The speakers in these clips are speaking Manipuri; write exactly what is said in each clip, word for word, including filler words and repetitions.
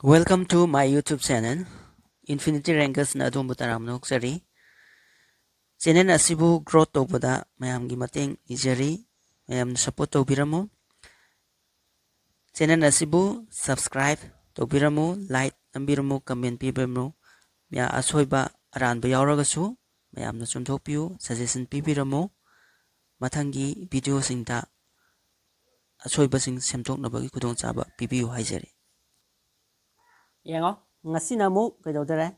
Welcome to my YouTube channel. Infinity Rangersꯅ ꯑꯗꯣꯝꯕꯨ ꯇꯔꯥꯝꯅ ꯑꯣꯛꯆꯔꯤ꯫ Channel ꯑꯁꯤꯕꯨ growth ꯇꯧꯕꯗ ꯃꯌꯥꯝꯒꯤ ꯃꯇꯦꯡ ꯅꯤꯖꯔꯤ꯫ ꯃꯌꯥꯝꯅ support ꯇꯧꯕꯤꯔꯝꯃꯨ꯫ Channel ꯑꯁꯤꯕꯨ subscribe ꯇꯧꯕꯤꯔꯝꯃꯨ, like ꯅꯝꯕꯤꯔꯝꯃꯨ, comment ꯄꯤꯕꯤꯔꯝꯃꯨ꯫ ꯃꯌꯥ-, ꯑꯁꯣꯏꯕ ꯑꯔꯥꯟꯕ ꯌꯥꯎꯔꯒꯁꯨ ꯃꯌꯥꯝꯅ ꯆꯨꯝꯊꯣꯛꯄꯤꯌꯨ, suggestion ꯄꯤꯕꯤꯔꯝꯃꯨ꯫ ꯃꯊꯪꯒꯤ videoꯁꯤꯡꯗ ꯑꯁꯣꯏꯕꯁꯤꯡ ꯁꯦꯝꯗꯣꯛꯅꯕꯒꯤ ꯈꯨꯗꯣꯡꯆꯥꯕ ꯄꯤꯕꯤꯌꯨ ꯍꯥꯏꯖꯔꯤ꯫ ꯌꯦꯡꯉꯣ, ꯉꯁꯤꯅ ꯑꯃꯨꯛ ꯀꯩꯗꯧꯗꯔꯦ?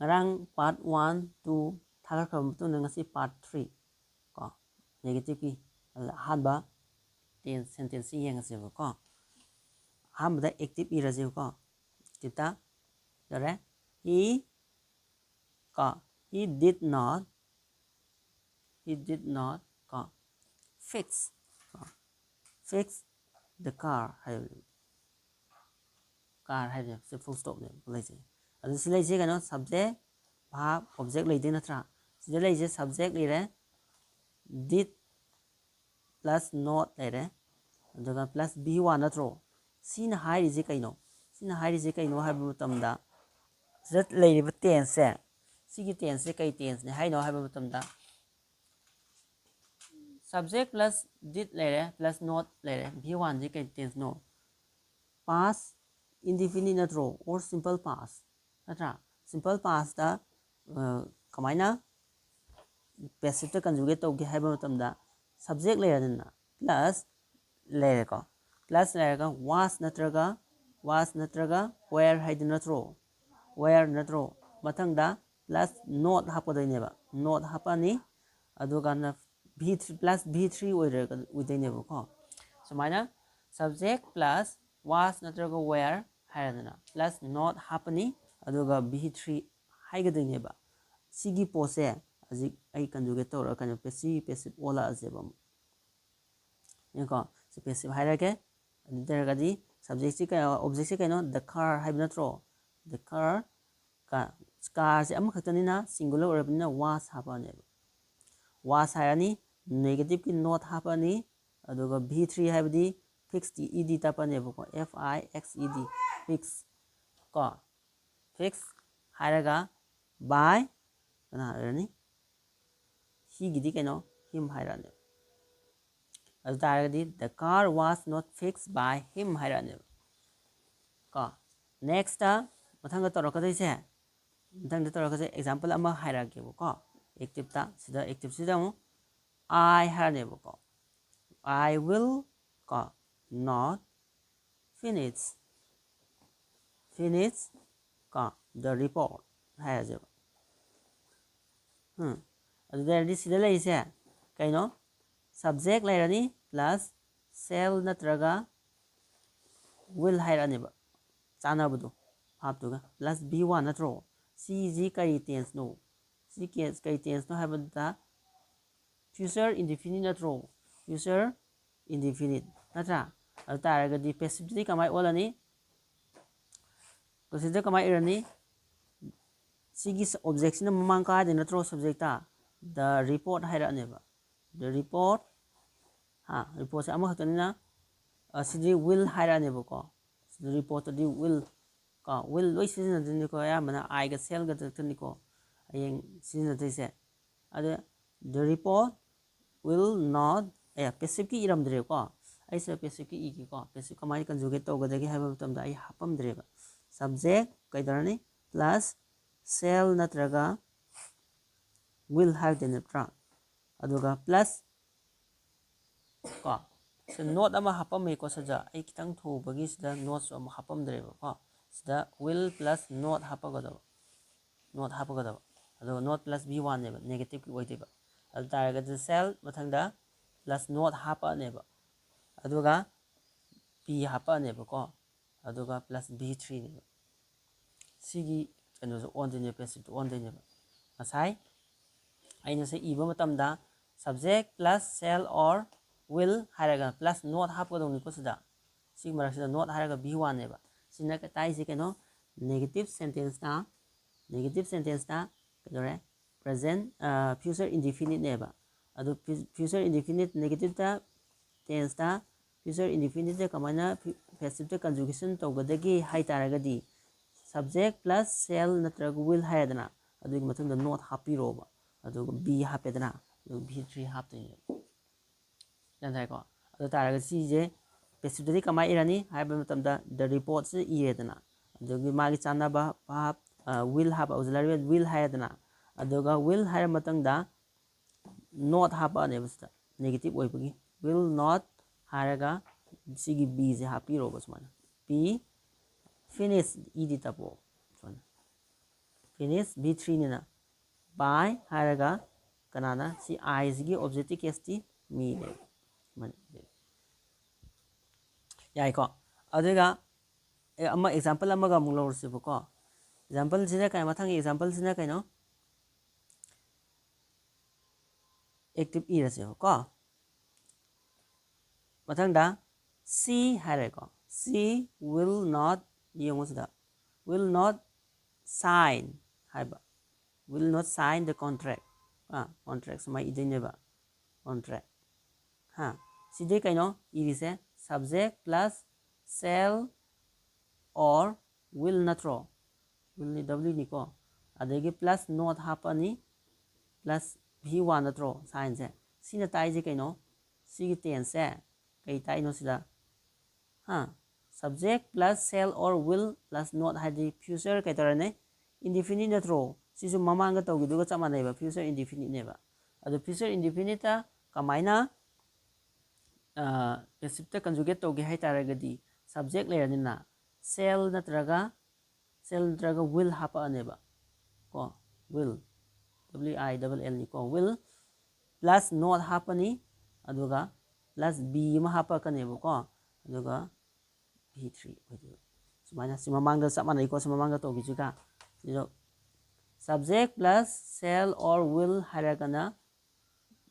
ꯉꯔꯥꯡ part one, two ꯊꯥꯒꯠꯈ꯭ꯔꯕ ꯃꯇꯨꯡꯗ ꯉꯁꯤ part three ꯀꯣ, negativeꯀꯤ ꯑꯍꯥꯟꯕ tense sentenceꯁꯤ ꯌꯦꯡꯉꯁꯦꯕꯀꯣ꯫ ꯑꯍꯥꯟꯕꯗ active ꯏꯔꯁꯦꯕꯀꯣ꯫ Activeꯇ ꯌꯧꯔꯦ꯫ He ꯀꯣ, he did not, he did not ꯀꯣ, fix ꯀꯣ, fix the car ꯍꯥꯏꯕ, car ꯍꯥꯏꯕꯅꯦ꯫ ꯁꯤ full stopꯅꯦ ꯂꯩꯁꯦ꯫ ꯑꯗꯨ ꯁꯤ ꯂꯩꯁꯦ ꯀꯩꯅꯣ, subject, verb, object ꯂꯩꯗꯣꯏ ꯅꯠꯇ꯭ꯔꯥ? ꯁꯤꯗ ꯂꯩꯁꯦ subject ꯂꯩꯔꯦ, did plus not ꯂꯩꯔꯦ, ꯑꯗꯨꯒ plus V one ꯅꯠꯇ꯭ꯔꯣ? ꯁꯤꯅ ꯍꯥꯏꯔꯤꯁꯦ ꯀꯩꯅꯣ? ꯁꯤꯅ ꯍꯥꯏꯔꯤꯁꯦ ꯀꯩꯅꯣ ꯍꯥꯏꯕ ꯃꯇꯝꯗ, ꯁꯤꯗ ꯂꯩꯔꯤꯕ tenseꯁꯦ, ꯁꯤꯒꯤ tenseꯁꯦ ꯀꯩ tenseꯅꯦ ꯍꯥꯏꯅꯣ ꯍꯥꯏꯕ ꯃꯇꯝꯗ, subject plus did ꯂꯩꯔꯦ, plus not ꯂꯩꯔꯦ, V oneꯁꯦ ꯀꯩ tenseꯅꯣ? Past indefinite ꯅꯠꯇ꯭ꯔꯣ? Or simple past ꯅꯠꯇ꯭ꯔꯥ? Simple pastꯇ, ꯑ, ꯀꯃꯥꯏꯅ passiveꯇ conjugate ꯇꯧꯒꯦ ꯍꯥꯏꯕ ꯃꯇꯝꯗ, subject ꯂꯩꯔꯗꯅ, plus ꯂꯩꯔꯦꯀꯣ, plus ꯂꯩꯔꯒ was ꯅꯠꯇ꯭ꯔꯒ, was ꯅꯠꯇ꯭ꯔꯒ were ꯍꯥꯏꯗꯨ ꯅꯠꯇ꯭ꯔꯣ? Were ꯅꯠꯇ꯭ꯔꯣ? ꯃꯊꯪꯗ plus not ꯍꯥꯞꯀꯗꯣꯏꯅꯦꯕ, not ꯍꯥꯞꯄꯅꯤ, ꯑꯗꯨꯀꯥꯟꯗ V three plus V three ꯑꯣꯏꯔꯒ, ꯑꯣꯏꯗꯣꯏꯅꯦꯕꯀꯣ꯫ ꯁꯨꯃꯥꯏꯅ subject plus was ꯅꯠꯇ꯭ꯔꯒ were ꯍꯥꯏꯔꯗꯅ, plus not ꯍꯥꯞꯄꯅꯤ, ꯑꯗꯨꯒ V three ꯍꯥꯏꯒꯗꯣꯏꯅꯦꯕ꯫ ꯁꯤꯒꯤ ꯄꯣꯠꯁꯦ ꯍꯧꯖꯤꯛ ꯑꯩ conjugate ꯇꯧꯔꯒ ꯀꯩꯅꯣ, passive passive ꯑꯣꯜꯂꯛꯑꯁꯦꯕ ꯑꯃꯨꯛ꯫ ꯌꯦꯡꯉꯨꯀꯣ, ꯁꯤ passive ꯍꯥꯏꯔꯒꯦ꯫ ꯑꯗꯨ ꯑꯣꯏꯔꯒꯗꯤ subjectꯁꯤ ꯀꯩꯅꯣ, objectꯁꯤ ꯀꯩꯅꯣ? The car ꯍꯥꯏꯕ ꯅꯠꯇ꯭ꯔꯣ? The car, car, carꯁꯦ ꯑꯃꯈꯛꯇꯅꯤꯅ, singular ꯑꯣꯏꯔꯕꯅꯤꯅ was ꯍꯥꯞꯄꯛꯑꯅꯦꯕ꯫ Was ꯍꯥꯏꯔꯅꯤ, negativeꯀꯤ not ꯍꯥꯞꯄꯛꯑꯅꯤ, ꯑꯗꯨꯒ V three ꯍꯥꯏꯕꯗꯤ fixed ed ꯇꯞꯄꯅꯦꯕꯀꯣ, F I X E D, fix꯫ ꯀꯣ, fix ꯍꯥꯏꯔꯒ by ꯀꯅꯥ ꯑꯣꯏꯔꯅꯤ? He ꯒꯤꯗꯤ ꯀꯩꯅꯣ? Him ꯍꯥꯏꯔꯛꯑꯅꯦꯕ꯫ ꯑꯗꯨ ꯇꯥꯔꯒꯗꯤ the car was not fixed by him ꯍꯥꯏꯔꯛꯑꯅꯦꯕ꯫ ꯀꯣ, next ꯃꯊꯪꯗ ꯇꯧꯔꯛꯀꯗꯣꯏꯁꯦ, ꯃꯊꯪꯗ ꯇꯧꯔꯛꯀꯗꯣꯏꯁꯦ example ꯑꯃ ꯍꯥꯏꯔꯛꯑꯒꯦꯕꯀꯣ꯫ Active ꯇ, ꯁꯤꯗ active ꯁꯤꯗ ꯑꯃꯨꯛ I ꯍꯥꯏꯔꯅꯦꯕꯀꯣ꯫ I will ꯀꯣ, not finish, finish ꯀꯣ, the report ꯍꯥꯏꯔꯁꯦꯕ꯫ ꯎꯝ, ꯑꯗꯨꯗ ꯑꯣꯏꯔꯗꯤ ꯁꯤꯗ ꯂꯩꯔꯤꯁꯦ ꯀꯩꯅꯣ? Subject ꯂꯩꯔꯅꯤ plus shall ꯅꯠꯇ꯭ꯔꯒ will ꯍꯥꯏꯔꯛꯑꯅꯦꯕ, ꯆꯥꯟꯅꯕꯗꯣ verb ꯇꯨꯒ꯫ Plus be one ꯅꯠꯇ꯭ꯔꯣ? ꯁꯤꯁꯤ ꯀꯔꯤ tense ꯅꯣ? ꯁꯤ case ꯀꯔꯤ tense ꯅꯣ ꯍꯥꯏꯕꯗ future indefinite ꯅꯠꯇ꯭ꯔꯣ? Future indefinite ꯅꯠꯇ꯭ꯔꯥ? ꯑꯗꯨ ꯇꯥꯔꯒꯗꯤ passive ꯇꯨꯗꯤ ꯀꯃꯥꯏ ꯑꯣꯜꯂꯅꯤ? Passive ꯇ ꯀꯃꯥꯏ ꯏꯔꯅꯤ? ꯁꯤꯒꯤ ꯁ-, object ꯁꯤꯅ ꯃꯃꯥꯡ ꯀꯥꯏꯗ ꯅꯠꯇ꯭ꯔꯣ subject ꯇ? The report ꯍꯥꯏꯔꯛꯑꯅꯦꯕ꯫ The report, ꯍꯥ, report ꯁꯦ ꯑꯃꯈꯛꯇꯅꯤꯅ, ꯑ, ꯁꯤꯗꯤ will ꯍꯥꯏꯔꯛꯑꯅꯦꯕꯀꯣ꯫ ꯁꯤꯗ report ꯇꯗꯤ will ꯀꯣ, will ꯂꯣꯏ ꯁꯤꯖꯤꯟꯅꯗꯣꯏꯅꯤꯀꯣ, ꯑꯌꯥꯝꯕꯅ I ꯒ shall ꯒ ꯈꯛꯇꯅꯤꯀꯣ ꯍꯌꯦꯡ ꯁꯤꯖꯤꯟꯅꯗꯣꯏꯁꯦ꯫ ꯑꯗ the report will not, A, passive ꯀꯤ ꯏꯔꯝꯗ꯭ꯔꯦꯀꯣ꯫ ꯑꯩ ꯁꯤꯗ passive ꯀꯤ ꯏꯒꯦꯀꯣ꯫ Passive ꯀꯃꯥꯏꯅ conjugate ꯇꯧꯒꯗꯒꯦ ꯍꯥꯏꯕ ꯃꯇꯝꯗ ꯑꯩ ꯍꯥꯞꯄꯝꯗ꯭ꯔꯦꯕ꯫ Subject ꯀꯩꯗꯧꯔꯅꯤ? Plus shall ꯅꯠꯇ꯭ꯔꯒ will ꯍꯥꯏꯔꯗꯣꯏ ꯅꯠꯇ꯭ꯔꯥ? ꯑꯗꯨꯒ plus ꯀꯣ, ꯁꯤ not ꯑꯃ ꯍꯥꯞꯄꯝꯃꯦꯀꯣ ꯁꯤꯗ꯫ ꯑꯩ ꯈꯤꯇꯪ ꯊꯨꯕꯒꯤ ꯁꯤꯗ not ꯁꯨ ꯑꯃꯨꯛ ꯍꯥꯞꯄꯝꯗ꯭ꯔꯦꯕꯀꯣ꯫ ꯁꯤꯗ will plus not ꯍꯥꯞꯄꯒꯗꯕ, not ꯍꯥꯞꯄꯒꯗꯕ꯫ ꯑꯗꯨꯒ not plus be one ꯅꯦꯕ, negative ꯀꯤ ꯑꯣꯏꯗꯣꯏꯕ꯫ ꯑꯗꯨ ꯇꯥꯔꯒꯗꯤ shall ꯃꯊꯪꯗ plus not ꯍꯥꯞꯄꯛꯑꯅꯦꯕ, ꯑꯗꯨꯒ be ꯍꯥꯞꯄꯛꯑꯅꯦꯕꯀꯣ, ꯑꯗꯨꯒ plus be three ꯅꯦꯕ꯫ ꯁꯤꯒꯤ ꯀꯩꯅꯣꯁꯦ ꯑꯣꯟꯗꯣꯏꯅꯦꯕ, passive ꯇ ꯑꯣꯟꯗꯣꯏꯅꯦꯕ꯫ ꯉꯁꯥꯏ ꯑꯩꯅ ꯁꯤ ꯏꯕ ꯃꯇꯝꯗ subject plus shall or will ꯍꯥꯏꯔꯒ plus not ꯍꯥꯞꯀꯗꯧꯅꯤꯀꯣ ꯁꯤꯗ꯫ ꯁꯤꯒꯤ ꯃꯔꯛꯁꯤꯗ not ꯍꯥꯏꯔꯒ be one ꯅꯦꯕ꯫ ꯁꯤꯅ ꯀ-, ꯇꯥꯛꯏꯁꯦ ꯀꯩꯅꯣ? Negative sentence ꯇ, negative sentence ꯇ ꯀꯩꯗꯧꯔꯦ? Present, ꯑ, future indefinite ꯅꯦꯕ꯫ ꯑꯗꯨ fu-, future indefinite negative ꯇ tense ꯇ future indefinite ꯁꯦ ꯀꯃꯥꯏꯅ ꯐꯤ-, passive ꯇ conjugation ꯇꯧꯒꯗꯒꯦ ꯍꯥꯏ ꯇꯥꯔꯒꯗꯤ, subject plus shall ꯅꯠꯇ꯭ꯔꯒ will ꯍꯥꯏꯔꯦꯗꯅ, ꯑꯗꯨꯒꯤ ꯃꯊꯪꯗ not ꯍꯥꯞꯄꯤꯔꯣꯕ, ꯑꯗꯨꯒ be ꯍꯥꯞꯄꯦꯗꯅ, ꯑꯗꯨꯒ be three ꯍꯥꯞꯇꯣꯏꯅꯦꯕ꯫ ꯒ꯭ꯌꯥꯟ ꯇꯥꯏꯀꯣ? ꯑꯗꯨ ꯇꯥꯔꯒꯗꯤ ꯁꯤꯁꯦ passive ꯇꯗꯤ ꯀꯃꯥꯏꯅ ꯏꯔꯅꯤ ꯍꯥꯏꯕ ꯃꯇꯝꯗ the report ꯁꯤ ꯏꯔꯦꯗꯅ, ꯑꯗꯨꯒꯤ ꯃꯥꯒꯤ ꯆꯥꯟꯅꯕ verb, will ꯍꯥꯞꯄ, auxiliary verb will ꯍꯥꯏꯔꯦꯗꯅ, ꯑꯗꯨꯒ will ꯍꯥꯏꯔ ꯃꯇꯨꯡꯗ not ꯍꯥꯞꯄꯛꯑꯅꯦꯕ ꯁꯤꯗ, negative ꯑꯣꯏꯕꯒꯤ꯫ Will not ꯍꯥꯏꯔꯒ ꯁꯤꯒꯤ be ꯁꯦ ꯍꯥꯞꯄꯤꯔꯣꯕ ꯁꯨꯃꯥꯏꯅ, be finish, ed ꯇꯞꯄꯛꯑꯣ ꯁꯨꯃꯥꯏꯅ, finish be three ꯅꯤꯅ꯫ By ꯍꯥꯏꯔꯒ ꯀꯅꯥꯅ? ꯁꯤ I ꯁꯤꯒꯤ objective case ꯇꯤ me ꯅꯦꯕ꯫ ꯌꯥꯏꯀꯣ? ꯑꯗꯨꯒ ꯑꯦ, ꯑꯃ example ꯑꯃꯒ ꯑꯃꯨꯛ ꯂꯧꯔꯁꯦꯕꯀꯣ꯫ Example ꯁꯤꯅ ꯀꯩ, ꯃꯊꯪꯒꯤ example ꯁꯤꯅ ꯀꯩꯅꯣ? Active ꯏꯔꯁꯦꯕꯀꯣ꯫ ꯃꯊꯪꯗ she ꯍꯥꯏꯔꯦꯀꯣ꯫ She will not, ꯌꯦꯡꯉꯨ ꯁꯤꯗ, will not sign ꯍꯥꯏꯕ, will not sign the contract꯫ Ah, contract ꯁꯨꯃꯥꯏꯅ ꯏꯗꯣꯏꯅꯦꯕ, contract꯫ ꯍꯥ, ꯁꯤꯗꯤ ꯀꯩꯅꯣ ꯏꯔꯤꯁꯦ? Subject plus shall or will ꯅꯠꯇ꯭ꯔꯣ? Will ꯅꯤ, W ꯅꯤꯀꯣ꯫ ꯑꯗꯒꯤ plus not ꯍꯥꯞꯄꯅꯤ, plus V one ꯅꯠꯇ꯭ꯔꯣ sign ꯁꯦ? ꯁꯤꯅ ꯇꯥꯛꯏꯁꯦ ꯀꯩꯅꯣ? ꯁꯤꯒꯤ tense ꯁꯦ ꯀꯩ ꯇꯥꯛꯏꯅꯣ ꯁꯤꯗ? ꯍꯥ? Subject plus shall or will plus not ꯍꯥꯏꯗꯤ future ꯀꯩꯗꯧꯔꯅꯤ? Indefinite ꯅꯠꯇ꯭ꯔꯣ? ꯁꯤꯁꯨ ꯃꯃꯥꯡꯗ ꯇꯧꯈꯤꯗꯨꯒ ꯆꯞ ꯃꯥꯟꯅꯩꯕ, future indefinite ꯅꯦꯕ꯫ ꯑꯗꯣ future indefinite ꯇ ꯀꯃꯥꯏꯅ, ꯑ, passive ꯇ conjugate ꯇꯧꯒꯦ ꯍꯥꯏ ꯇꯥꯔꯒꯗꯤ, subject ꯂꯩꯔꯅꯤꯅ, shall ꯅꯠꯇ꯭ꯔꯒ, shall ꯅꯠꯇ꯭ꯔꯒ will ꯍꯥꯞꯄꯛꯑꯅꯦꯕ ꯀꯣ, will, W I double L ꯅꯤꯀꯣ, will plus not ꯍꯥꯞꯄꯅꯤ, ꯑꯗꯨꯒ plus be ꯑꯃ ꯍꯥꯞꯄꯛꯀꯅꯦꯕꯀꯣ, ꯑꯗꯨꯒ V three ꯑꯣꯏꯗꯣꯏꯕ꯫ ꯁꯨꯃꯥꯏꯅ ꯁꯤ ꯃꯃꯥꯡꯗ ꯆꯞ ꯃꯥꯟꯅꯩꯀꯣ, ꯁꯤ ꯃꯃꯥꯡꯗ ꯇꯧꯈꯤꯁꯤꯒ꯫ ꯁꯤꯗ subject plus shall or will ꯍꯥꯏꯔꯒꯅ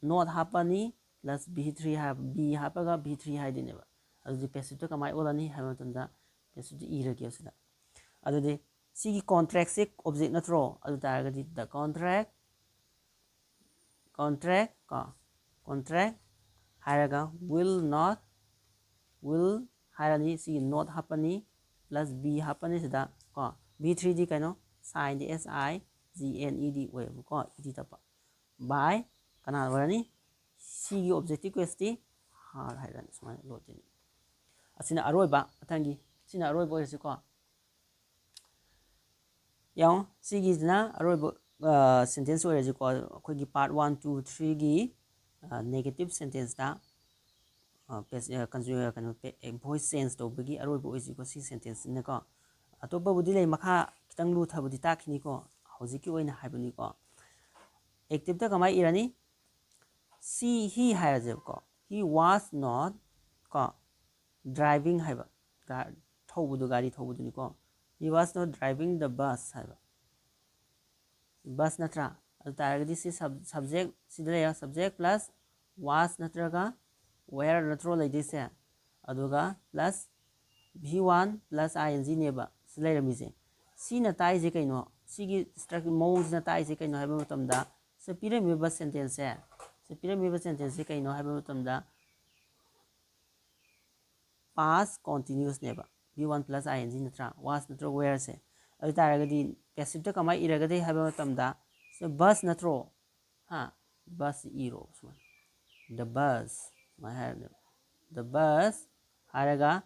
not ꯍꯥꯞꯄꯅꯤ, plus V three high-, be ꯍꯥꯞꯄꯒ V three ꯍꯥꯏꯗꯣꯏꯅꯦꯕ꯫ ꯑꯗꯨꯗꯤ passive ꯇ ꯀꯃꯥꯏꯅ ꯑꯣꯜꯂꯅꯤ ꯍꯥꯏꯕ ꯃꯇꯝꯗ, passive ꯇ ꯏꯔꯒꯦ ꯁꯤꯗ꯫ ꯑꯗꯨꯗꯤ ꯁꯤꯒꯤ contract ꯁꯦ object ꯅꯠꯇ꯭ꯔꯣ? ꯑꯗꯨ ꯇꯥꯔꯒꯗꯤ the contract, contract ꯀꯣ, contract ꯍꯥꯏꯔꯒ will not, will ꯍꯥꯏꯔꯅꯤ, ꯁꯤꯒꯤ not ꯍꯥꯞꯄꯅꯤ, plus be ꯍꯥꯞꯄꯅꯤ ꯁꯤꯗ ꯀꯣ, V three ꯗꯤ ꯀꯩꯅꯣ? Sign D S I G N E D ꯑꯣꯏꯌꯦꯕꯀꯣ, E D ꯇꯞꯄ꯫ By ꯀꯅꯥ ꯑꯣꯏꯔꯅꯤ? C ꯒꯤ objective clause ꯇꯤ are ꯍꯥꯏꯔꯅꯤ, ꯁꯨꯃꯥꯏꯅ ꯂꯣꯠꯇꯣꯏꯅꯤ꯫ ꯑꯁꯤꯅ ꯑꯔꯣꯏꯕ, ꯃꯊꯪꯒꯤ, ꯁꯤꯅ ꯑꯔꯣꯏꯕ ꯑꯣꯏꯔꯁꯤꯀꯣ꯫ ꯌꯦꯡꯉꯣ, ꯁꯤꯒꯤꯁꯤꯅ ꯑꯔꯣꯏꯕ sentence ꯑꯣꯏꯔꯁꯤꯀꯣ꯫ ꯑꯩꯈꯣꯏꯒꯤ part one, two, three ꯒꯤ negative sentence ꯇ ꯀꯩꯅꯣ, voice change ꯇꯧꯕꯒꯤ ꯑꯔꯣꯏꯕ ꯑꯣꯏꯁꯤꯀꯣ, ꯁꯤ sentence ꯁꯤꯅꯀꯣ꯫ ꯑꯇꯣꯞꯄꯕꯨꯗꯤ ꯂꯩ, ꯃꯈꯥ ꯈꯤꯇꯪ ꯂꯨꯊꯕꯗꯤ ꯇꯥꯛꯈꯤꯅꯤꯀꯣ, ꯍꯧꯖꯤꯛꯀꯤ ꯑꯣꯏꯅ ꯍꯥꯏꯕꯅꯤꯀꯣ꯫ Active ꯇ ꯀꯃꯥꯏꯅ ꯏꯔꯅꯤ? C, he ꯍꯥꯏꯔꯁꯦꯕꯀꯣ꯫ He was not, ꯀꯣ, driving ꯍꯥꯏꯕ, ꯒꯥ-, ꯊꯧꯕꯗꯨ, ꯒꯥꯔꯤ ꯊꯧꯕꯗꯨꯅꯤꯀꯣ꯫ He was not driving the bus ꯍꯥꯏꯕ꯫ Bus ꯅꯠꯇ꯭ꯔꯥ? ꯑꯗꯨ ꯇꯥꯔꯒꯗꯤ ꯁꯤ sub-, subject ꯁꯤꯗ ꯂꯩꯔꯦ, subject plus was ꯅꯠꯇ꯭ꯔꯒ were ꯅꯠꯇ꯭ꯔꯣ ꯂꯩꯗꯣꯏꯁꯦ? ꯑꯗꯨꯒ plus V one plus I N G ꯅꯦꯕ ꯁꯤ ꯂꯩꯔꯝꯃꯤꯁꯦ꯫ ꯁꯤꯅ ꯇꯥꯛꯏꯁꯦ ꯀꯩꯅꯣ? ꯁꯤꯒꯤ struct-, ꯃꯑꯣꯡꯁꯤꯅ ꯇꯥꯛꯏꯁꯦ ꯀꯩꯅꯣ ꯍꯥꯏꯕ ꯃꯇꯝꯗ, ꯁꯤ ꯄꯤꯔꯝꯃꯤꯕ sentence ꯁꯦ, ꯁꯤ ꯄꯤꯔꯝꯃꯤꯕ sentence ꯁꯦ ꯀꯩꯅꯣ ꯍꯥꯏꯕ ꯃꯇꯝꯗ, past continuous ꯅꯦꯕ꯫ V one plus I N G ꯅꯠꯇ꯭ꯔꯥ? Was ꯅꯠꯇ꯭ꯔ were ꯁꯦ꯫ ꯑꯗꯨ ꯇꯥꯔꯒꯗꯤ passive ꯇ ꯀꯃꯥꯏꯅ ꯏꯔꯒꯗꯤ ꯍꯥꯏꯕ ꯃꯇꯝꯗ, ꯁꯤ bus ꯅꯠꯇ꯭ꯔꯣ? ꯍꯥ? Bus ꯏꯔꯣ ꯁꯨꯃꯥꯏꯅ꯫ The bus ꯁꯨꯃꯥꯏꯅ ꯍꯥꯏꯔꯕꯅꯦꯕ꯫ The bus ꯍꯥꯏꯔꯒ,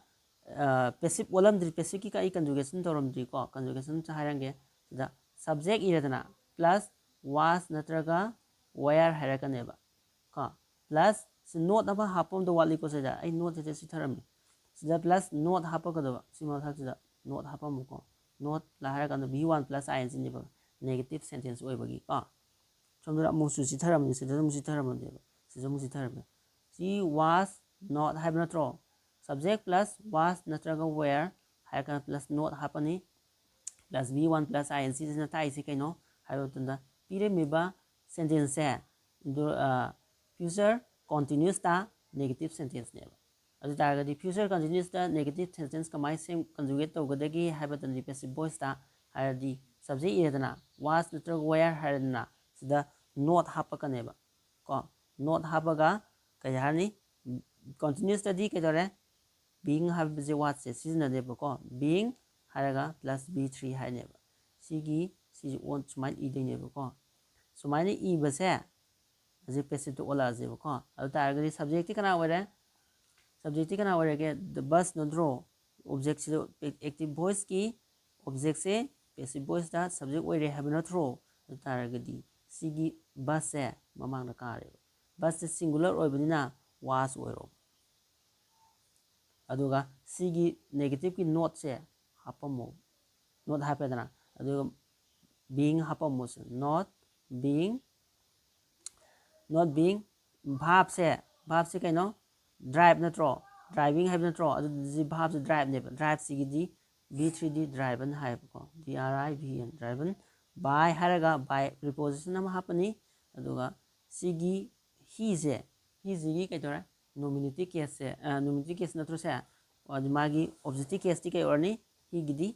passive ꯑꯣꯜꯂꯝꯗ꯭ꯔꯤ, passive ꯀꯤ ꯑꯩ conjugation ꯇꯧꯔꯝꯗ꯭ꯔꯤꯀꯣ, conjugation ꯍꯥꯏꯔꯝꯒꯦ꯫ ꯁꯤꯗ subject ꯏꯔꯦꯗꯅ, plus was ꯅꯠꯇ꯭ꯔꯒ were ꯍꯥꯏꯔꯛꯀꯅꯦꯕ꯫ ꯀꯣ, plus ꯁꯤ not ꯑꯃ ꯍꯥꯞꯄ ꯑꯝꯗ ꯋꯥꯠꯂꯤꯀꯣ ꯁꯤꯗ꯫ ꯑꯩ not ꯁꯤꯗ ꯆꯤꯊꯔꯝꯃꯤ꯫ ꯁꯤꯗ plus not ꯍꯥꯞꯄꯛꯀꯗꯕ꯫ ꯁꯤ ꯃꯊꯛꯁꯤꯗ not ꯍꯥꯞꯄꯝꯃꯨꯀꯣ꯫ Not ꯍꯥꯏꯔꯀꯥꯟꯗ V one plus I N G ꯅꯦꯕ, negative sentence ꯑꯣꯏꯕꯒꯤ ꯀꯣ꯫ ꯁꯣꯝꯗ ꯑꯃꯨꯛꯁꯨ ꯆꯤꯊꯔꯝꯃꯤ, ꯁꯤꯗꯁꯨ ꯑꯃꯨꯛ ꯆꯤꯊꯔꯝꯃꯅꯦꯕ꯫ ꯁꯤꯗꯁꯨ ꯑꯃꯨꯛ ꯆꯤꯊꯔꯝꯃꯤ꯫ She was not ꯍꯥꯏꯕ ꯅꯠꯇ꯭ꯔꯣ? Subject plus was ꯅꯠꯇ꯭ꯔꯒ were ꯍꯥꯏꯔꯀꯥꯟꯗ plus not ꯍꯥꯞꯄꯅꯤ꯫ Plus V one plus I N G ꯁꯤꯅ ꯇꯥꯛꯏꯁꯤ ꯀꯩꯅꯣ ꯍꯥꯏꯕ ꯃꯇꯝꯗ, ꯄꯤꯔꯝꯃꯤꯕ sentence ꯁꯦ future continuous ꯇ negative sentence ꯅꯦꯕ꯫ ꯑꯗꯨ ꯇꯥꯔꯒꯗꯤ future continuous ꯇ negative sentence ꯀꯃꯥꯏꯅ ꯁꯦꯝ, conjugate ꯇꯧꯒꯗꯒꯦ ꯍꯥꯏꯕ ꯃꯇꯝꯗ passive voice ꯇ ꯍꯥꯏꯔꯗꯤ subject ꯏꯔꯦꯗꯅ, was ꯅꯠꯇ꯭ꯔꯒ were ꯍꯥꯏꯔꯦꯗꯅ, ꯁꯤꯗ not ꯍꯥꯞꯄꯛꯀꯅꯦꯕ꯫ ꯀꯣ, not ꯍꯥꯞꯄꯒ ꯀꯩ ꯍꯥꯏꯔꯅꯤ? Continuous ꯇꯗꯤ ꯀꯩꯗꯧꯔꯦ? Being ꯍꯥꯏꯕꯁꯦ was ꯁꯦ ꯁꯤꯖꯤꯟꯅꯗꯦꯕꯀꯣ꯫ Being ꯍꯥꯏꯔꯒ plus B three ꯍꯥꯏꯅꯦꯕ꯫ ꯁꯤꯒꯤ ꯁꯤꯁꯦ ꯑꯣꯟ ꯁꯨꯃꯥꯏꯅ ꯏꯗꯣꯏꯅꯦꯕꯀꯣ꯫ ꯁꯨꯃꯥꯏꯅ ꯏꯕꯁꯦ ꯍꯧꯖꯤꯛ passiveꯇ ꯑꯣꯜꯂꯛꯑꯁꯦꯕꯀꯣ꯫ ꯑꯗꯨ ꯇꯥꯔꯒꯗꯤ subjectꯇꯤ ꯀꯅꯥ ꯑꯣꯏꯔꯦ? Subjectꯇꯤ ꯀꯅꯥ ꯑꯣꯏꯔꯒꯦ? The bus ꯅꯠꯇ꯭ꯔꯣ? Objectꯁꯤꯗ active voiceꯀꯤ objectꯁꯦ passive voiceꯇ subject ꯑꯣꯏꯔꯦ ꯍꯥꯏꯕ ꯅꯠꯇ꯭ꯔꯣ? ꯑꯗꯨ ꯇꯥꯔꯒꯗꯤ ꯁꯤꯒꯤ busꯁꯦ ꯃꯃꯥꯡꯗ ꯀꯥꯔꯦꯕ꯫ Busꯁꯦ singular ꯑꯣꯏꯕꯅꯤꯅ was ꯑꯣꯏꯔꯣ꯫ ꯑꯗꯨꯒ ꯁꯤꯒꯤ negativeꯀꯤ notꯁꯦ ꯍꯥꯞꯄꯝꯃꯣ꯫ Not ꯍꯥꯞꯄꯦꯗꯅ, ꯑꯗꯨꯒ being ꯍꯥꯞꯄꯝꯃꯣ꯫ Not being, not being, verbꯁꯦ, verbꯁꯦ ꯀꯩꯅꯣ? Drive ꯅꯠꯇ꯭ꯔꯣ? Driving ꯍꯥꯏꯕ ꯅꯠꯇ꯭ꯔꯣ? ꯑꯗꯨꯗꯤ verbꯁꯦ driveꯅꯦꯕ꯫ Driveꯁꯤꯒꯤꯗꯤ V threeꯗꯤ driven ꯍꯥꯏꯌꯦꯕꯀꯣ꯫ D R I V E N, driven꯫ By ꯍꯥꯏꯔꯒ by preposition ꯑꯃ ꯍꯥꯞꯄꯅꯤ꯫ ꯑꯗꯨꯒ ꯁꯤꯒꯤ heꯁꯦ, heꯁꯤꯒꯤ ꯀꯩꯗꯧꯔꯦ? Nominative caseꯁꯦ, ꯑ, nominative case ꯅꯠꯇ꯭ꯔꯣ ꯁꯦ? ꯑꯗꯨ ꯃꯥꯒꯤ objective caseꯇꯤ ꯀꯩ ꯑꯣꯏꯔꯅꯤ? Heꯒꯤꯗꯤ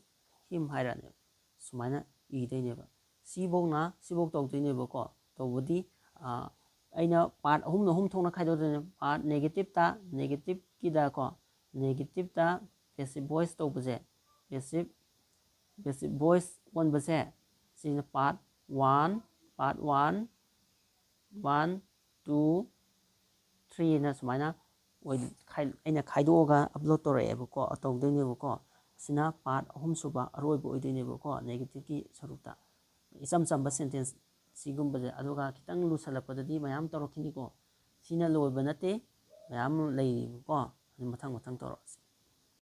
him ꯍꯥꯏꯔꯛꯑꯅꯦꯕ꯫ ꯁꯨꯃꯥꯏꯅ ꯏꯗꯣꯏꯅꯦꯕ꯫ ꯁꯤꯐꯧꯅ, ꯁꯤꯐꯧ ꯇꯧꯗꯣꯏꯅꯦꯕꯀꯣ꯫ ꯇꯧꯕꯗꯤ, ꯑ, ꯑꯩꯅ part ꯑꯍꯨꯝ, ꯑꯍꯨꯝ ꯊꯣꯛꯅ ꯈꯥꯏꯗꯣꯛꯇꯣꯏꯅꯦ꯫ Part negativeꯇ, negativeꯀꯤꯗꯀꯣ, negativeꯇ passive voice ꯇꯧꯕꯁꯦ, passive, passive voice ꯑꯣꯟꯕꯁꯦ, ꯁꯤꯅ part one, part one, one, two, threeꯅ ꯁꯨꯃꯥꯏꯅ ꯑꯣꯏ-, ꯈꯥꯏ-, ꯑꯩꯅ ꯈꯥꯏꯗꯣꯛꯑꯒ upload ꯇꯧꯔꯛꯑꯦꯕꯀꯣ, ꯇꯧꯗꯣꯏꯅꯦꯕꯀꯣ꯫ ꯁꯤꯅ part ꯑꯍꯨꯝꯁꯨꯕ ꯑꯔꯣꯏꯕ ꯑꯣꯏꯗꯣꯏꯅꯦꯕꯀꯣ, negativeꯀꯤ ꯁꯔꯨꯛꯇ꯫ ꯏꯆꯝ ꯆꯝꯕ sentence ꯁꯤꯒꯨꯝꯕꯁꯦ, ꯑꯗꯨꯒ ꯈꯤꯇꯪ ꯂꯨꯁꯜꯂꯛꯄꯗꯗꯤ ꯃꯌꯥꯝ ꯇꯧꯔꯛꯈꯤꯅꯤꯀꯣ꯫ ꯁꯤꯅ ꯂꯣꯏꯕ ꯅꯠꯇꯦ, ꯃꯌꯥꯝ ꯂꯩꯔꯤꯕꯀꯣ꯫ ꯑꯗꯨ ꯃꯊꯪ ꯃꯊꯪ ꯇꯧꯔꯛꯑꯁꯤ꯫